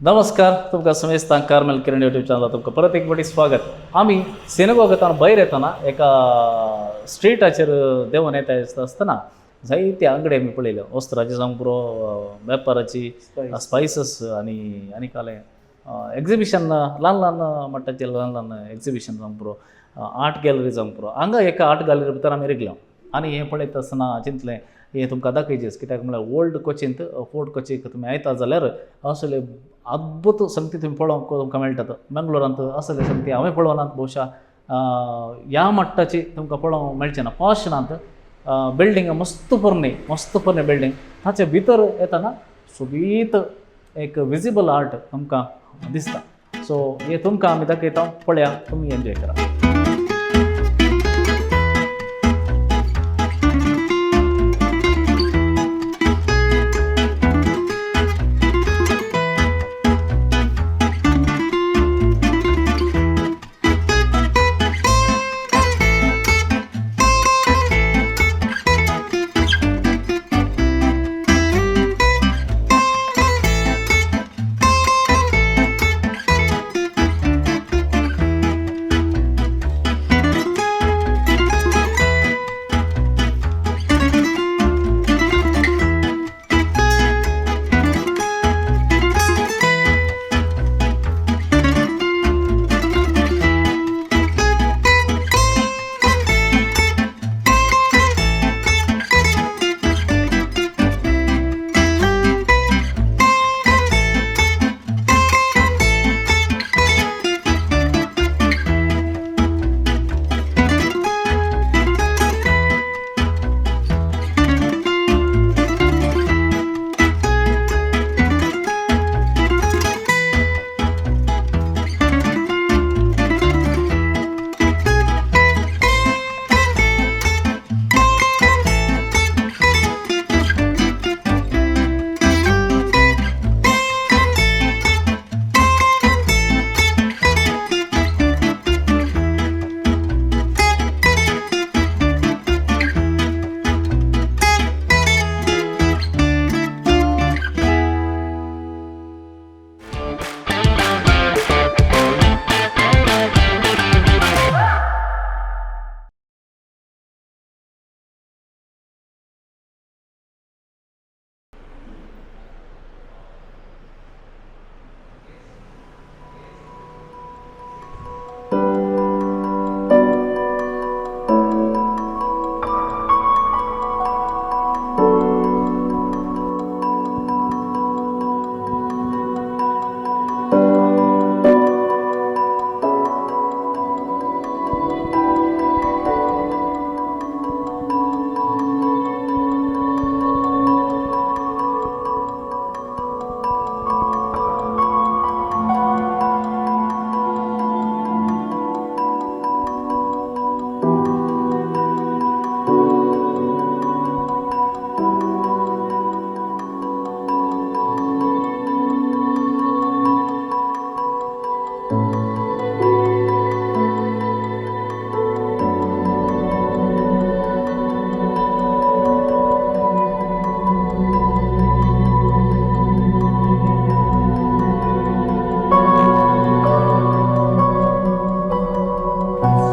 नमस्कार, तुमकां समेस्तांक कार्मेल किरण यूट्यूब चॅनलार तुमकां परत एक फावटी स्वागत. आमी सिनेगॉगांत भायर येतना एका स्ट्रिटाचेर देंवन येता आसतना जायते आंगडी आमी पळयल्यो. वस्त्राची जावंक पुरो, वेपाराची, स्पायसस आनी आनी कालें एग्जिबिशन, ल्हान ल्हान मट्टाचेर ल्हान ल्हान एग्जिबिशन जावंक पुरो, आर्ट गॅलरी जावंक पुरो. हांगा एका आर्ट गॅलरी भितर आमी रिगल्या आनी हें पळयता आसतना चिंतलें हें तुमकां दाखयचें. कित्याक म्हळ्यार ओल्ड कोचींत, फोर्ट कोचीक तुमी आयता जाल्यार असले अद्भुत संगती तुमी पळोवंक तुमकां मेळटात. मंगळुरांत असले संगती हांवें पळोवनात, बहुशा ह्या मट्टाची तुमकां पळोवंक मेळचें ना. पॉश नात बिल्डींग, मस्त पोरणी, मस्त पोरणी बिल्डींग. ताचे भितर येतना सोबीत एक विजिबल आर्ट तुमकां दिसता. सो हे तुमकां आमी दाखयता, पळया, तुमी एन्जॉय करा.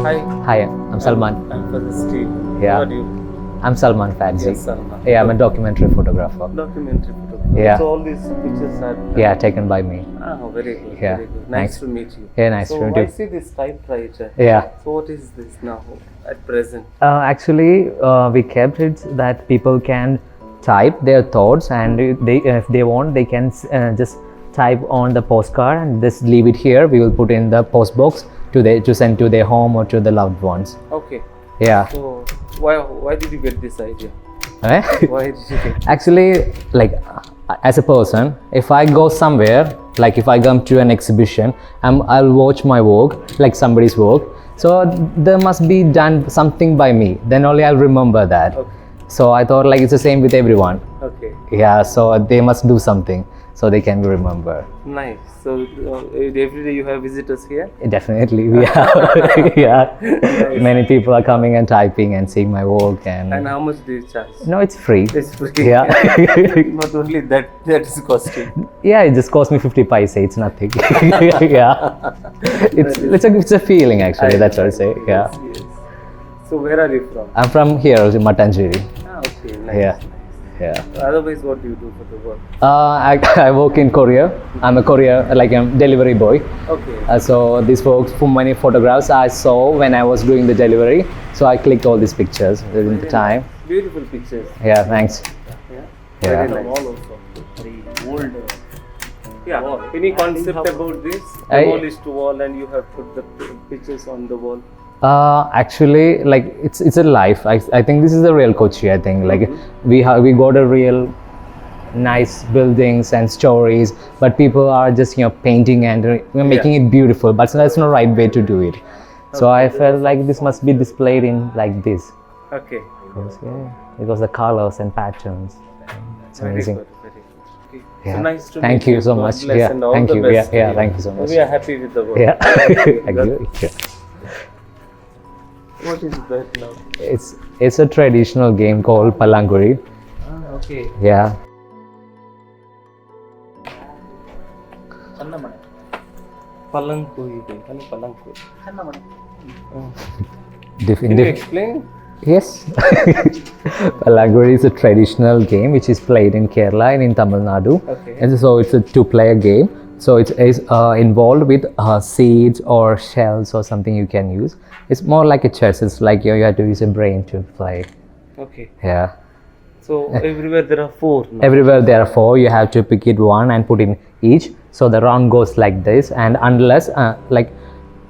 Hi. Hi, I'm Salman. I'm for the street. Yeah. What do you? I'm Salman Fadzi. Yes, Salman. Yeah, I'm a documentary photographer. Documentary photographer. Yeah. So all these pictures are. Yeah, taken by me. Ah, very good. Yeah. Very good. Nice Thanks. to meet you. Yeah, nice so to meet I you. see this typewriter. Yeah. So what is this now at present? Actually, we kept it that people can type their thoughts, and they, if they want, they can just type on the postcard and just leave it here. We will put in the post box to send to their home or to the loved ones. Okay. Yeah. So why did you get this idea? Eh? Why did you get? Actually, like, as a person, if I go somewhere, like if I come to an exhibition, I'll watch my work, like somebody's work, so there must be done something by me, then only I'll remember that. Okay. So I thought, like, it's the same with everyone. Okay. Yeah, so they must do something. so they can be remembered. Nice. So every day you have visitors here? Definitely, we have. Yeah, many people are coming and typing and seeing my work. And how much do you charge? No, it's free. It's free. Yeah. Not only that, that is costing. Yeah, it just cost me 50 paise. It's nothing. Yeah, it's a feeling actually. That's what I say. Yeah. Yes, yes. So where are you from? I'm from here, Mattancherry. Ah, okay. Nice. Yeah. Nice. Yeah. Otherwise, what do you do for the work? I work in courier. I'm a courier, like a delivery boy. Okay. So this works for many photographs I saw when I was doing the delivery. So I clicked all these pictures during the time. Beautiful pictures. Yeah, thanks. Yeah. Yeah. Very nice. Wall also very old. Yeah. Wall. Any And concept you have- about this? I- Demolished wall, and you have put the pictures on the wall. Actually, like it's a life. I think this is the real Kochi. I think like we got a real nice buildings and stories, but people are just painting and making it beautiful. But that's not the right way to do it. So I felt like this must be displayed in like this. Okay. Because, yeah, because the colors and patterns, it's amazing. Very good. Very good. Okay. Yeah. So nice to Thank meet you so God much. bless Yeah. and all Thank the you. best Yeah. Yeah. to you. Thank you so much. We are happy with the work. Yeah. Thank Thank you. you. Yeah. What is that now? It's a traditional game called Pallanguzhi. Ah, okay. Yeah. Pallanguzhi. Can you explain? Yes. Pallanguzhi is a traditional game which is played in Kerala and in Tamil Nadu. Okay. And so it's a two-player game. So it is involved with seeds or shells or something you can use. It's more like a chess. It's like you have to use a brain to play. Okay. Yeah. So everywhere there are four now. Everywhere there are four. You have to pick it one and put in each. So the round goes like this, and unless like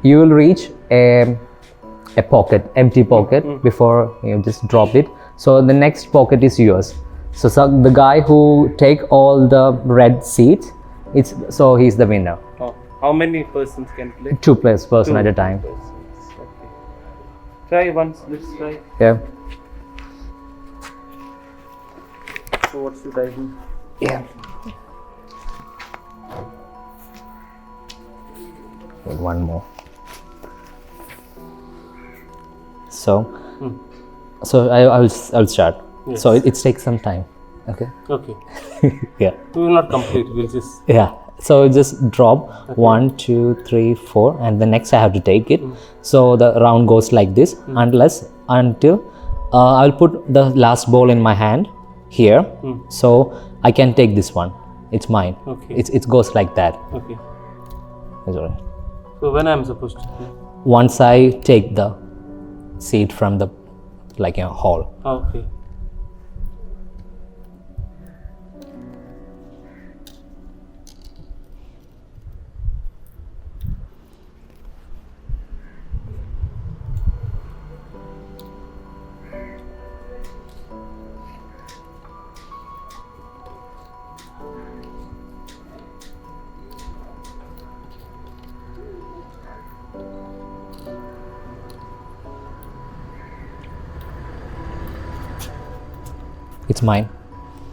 you will reach a pocket, empty pocket, before you just drop it. So the next pocket is yours. So the guy who take all the red seeds, so he's the winner. Oh, how many persons can play? Two players, person at a time. Persons. Okay. Try once. Let's try. Yeah. So what should I do? Yeah. One more. So, so I'll start. Yes. So it takes some time. Okay. Okay. Yeah. We will not complete. We'll just. Yeah. So just drop 1, 2, 3, 4, and the next I have to take it. So the round goes like this unless until I'll put the last ball in my hand here. So I can take this one. It's mine. Okay. It goes like that. Okay. Sorry. So when I'm supposed to play? Once I take the seed from the hall. Okay. It's mine.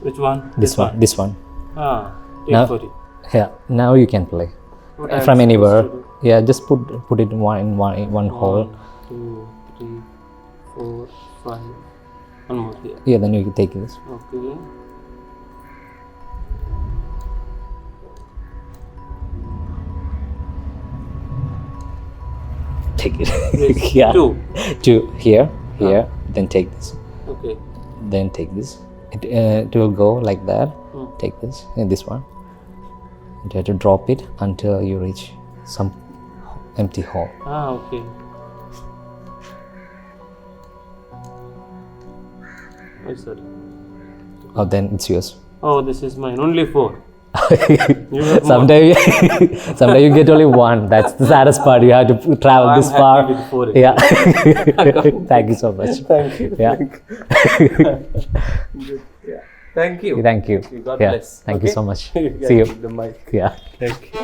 Which one? This one. This one. Ah, take Now- for it. Yeah. Now you can play. What I'm From anywhere. supposed to do? Yeah. Just put it in one hole. 1, 2, 3, 4, 5. One more here. Yeah. Then you can take this. Okay. Take it. Yes. Yeah. Two. Two here, here. Then take this. Okay. Then take this. It will go like that. Take this and this one. You have to drop it until you reach some empty hole. Ah, okay. Oh, sorry. Oh, then it's yours. Oh, this is mine. Only 4. You have more. Sometime you get only one. That's the saddest part. You have to travel I'm this happy far. with 4. Yeah. Thank you so much. Thank you. Yeah. Good. Yeah. Thank you. Thank you. God Yeah. bless. Thank you Okay? so much. You can See you. keep the mic. Yeah. Thank you.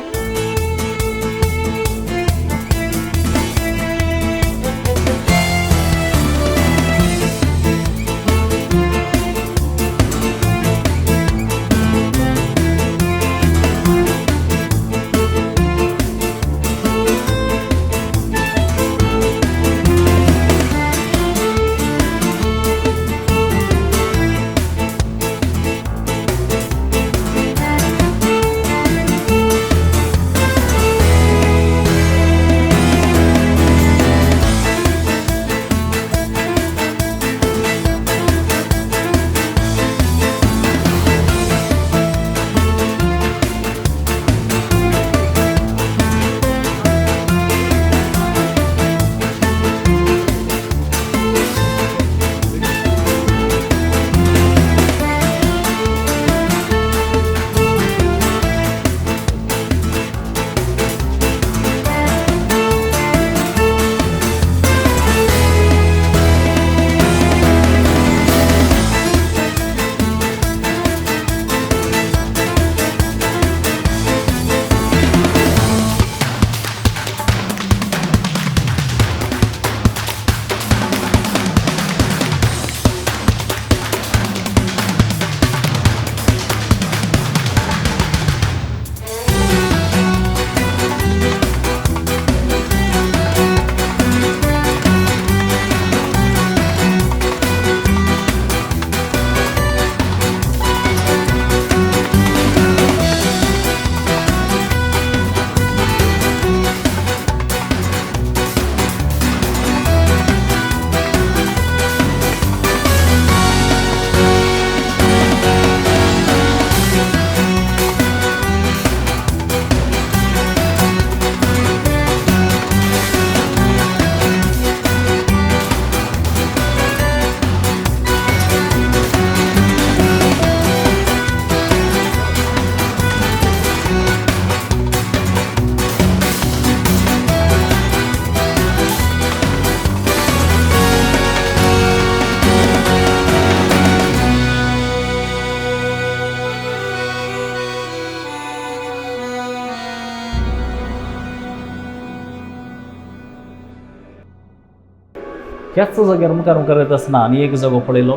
ह्याच जाग्यार मुखार मुखार येता आसतना आनी एक जागो पळयलो.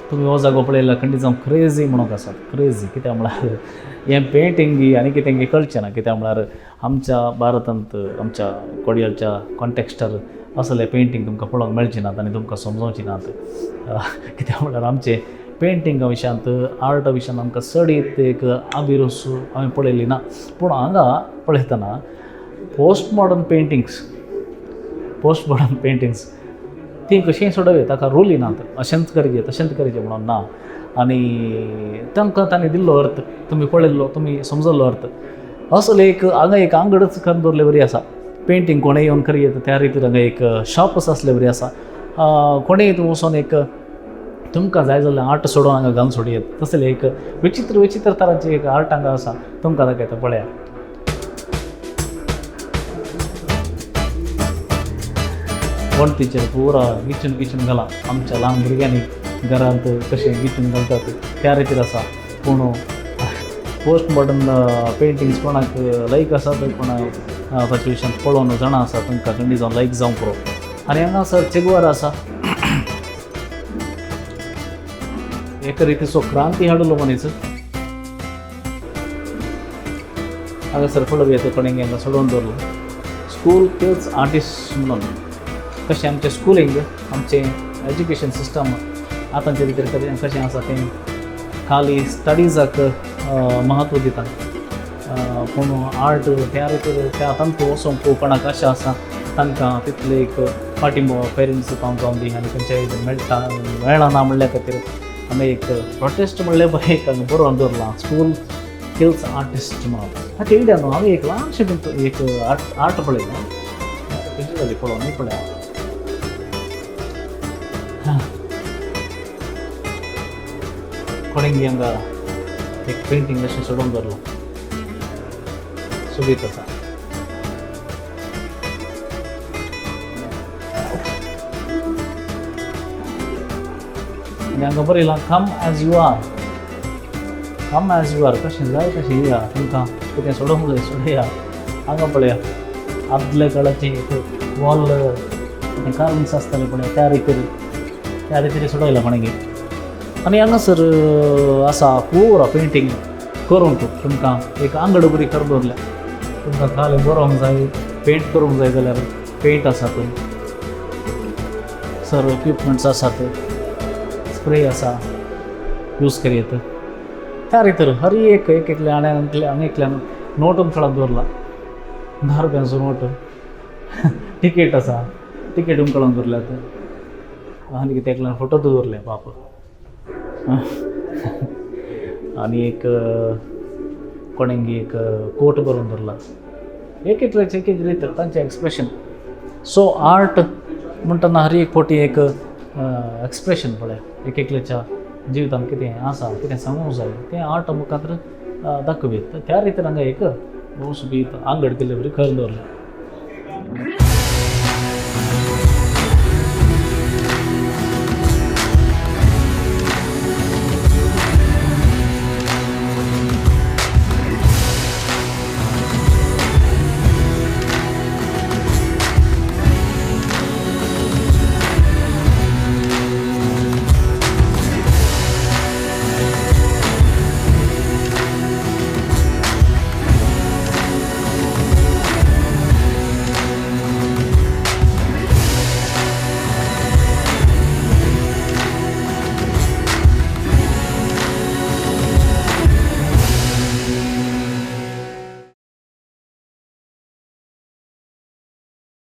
तुमी हो जागो पळयल्यार खंडीत जावन क्रेजी म्हणूंक आसात. क्रेजी कित्याक म्हळ्यार हें पेंटींग आनी कितें कळचें ना. कित्याक म्हळ्यार आमच्या भारतांत आमच्या कोडयालच्या कॉन्टेक्स्टार असले पेंटींग तुमकां पळोवंक मेळचें नात आनी तुमकां समजोवचें नात. कित्याक म्हळ्यार आमचे पेंटिंगा विशयांत आर्टा विशयांत आमकां चडीत एक अभिरूच हांवें पळयली ना. पूण हांगा पळयतना post modern paintings, post modern paintings ती कशींय सोडोवया, ताका रोली नात, अशेंच करचें तशेंच करचें म्हणून ना. आनी तांकां तांणी दिल्लो अर्थ तुमी पळयल्लो, तुमी समजल्लो अर्थ असलो एक हांगा एक आंगडच करून दवरले बरी आसा. पेंटींग कोणें येवन करयेत त्या रितीर हांगा एक शॉपच आसले बरी आसा. कोणेंय तूं वचोन एक तुमकां जाय जाल्यार आर्ट सोडून हांगा घालून सोडयेत तसलें एक विचित्र विचित्र तरांचे एक आर्ट हांगा आसा. तुमकां दाखयता पळया. वण्टीचेर पुरा गिचून गिचून घालां. आमच्या ल्हान भुरग्यांनी घरांत कशें गिचून घालतात त्या रितीर आसा. पूण पोस्ट मॉडर्न पेंटिंग्स कोणाक लायक आसा तर कोणाक ताचे विशयांत पळोवन जाणा आसा तांकां खंडीत जावन लायक जावंक पुरो. आनी हांगासर चेगवार आसा, एका रितीचो क्रांती हाडलो मनीस. हांगासर पळोवया येता कोणें हांगा सोडोवन दवरलो स्कूल किल्स आर्टिस्ट म्हणून. कशें आमचें स्कुलींग, आमचें एज्युकेशन सिस्टम आतांचे भितर कशें आसा तें खाली स्टडिजाक म्हत्व दिता, पूण आर्ट त्या रितीर त्या तांकां वचोंक कोणाक आशा आसा तांकां तितले एक पाठिंबो पेरंट्स जावं दी आनी खंयच्याय मेळटा मेळना म्हणल्या खातीर आमी एक प्रोटेस्ट म्हणलें बरें एक हांगा बरोवन दवरलां स्कूल किल्स आर्टिस्ट म्हणून. हाचे इड्या न्हू हांवें एक ल्हानशें एक आर्ट आर्ट पळयलें, कशी जाली पळोवन पळया. कोणेंगी हांगा एक पेंटींग अशें सोडून दवरलां, सोबीत आसा. आनी हांगा बरयलां come as you are, come as you are. कशें जाय तशें येया, तुमकां कितें सोडोवंक जाय सोडया. हांगा पळया आदल्या काळाचें एक वॉल कार्विंग्स आसतालें पळय त्या रितीर, त्या रितीर सोडयलां कोणें. आनी हांगासर आसा पुरा पेंटींग करूंक तुमकां एक आंगड बरी करून दवरल्या. तुमकां खाली बरोवंक जाय, पेंट करूंक जाय जाल्यार पेंट आसात, सर्व इक्विपमेंट्स आसात, स्प्रे आसा यूज करयेत त्या रितीर. हर एक एक एकल्या आनी आनी एकल्यान नोट उमकळान दवरला, 10 रुपयांचो नोट, टिकेट आसा, टिकेट उमकळान दवरल्यात. आनी कितें एकल्यान फोटो दवरले बाप. आनी एक कोणेंगी एक कोट बरोवन दवरला. एक एकल्याचे एक एक रीत तांचें एक्सप्रेशन. सो आर्ट म्हणटना हर एक फावटी एक एक्सप्रेशन पळय एक एकल्याच्या जिवितांत कितें आसा, कितें सांगूंक जाय तें आर्ट मुखार दाखोवयेत. त्या रितीन हांगा एक भोव सोबीत आंगड केल्ले बरी करून दवरलें.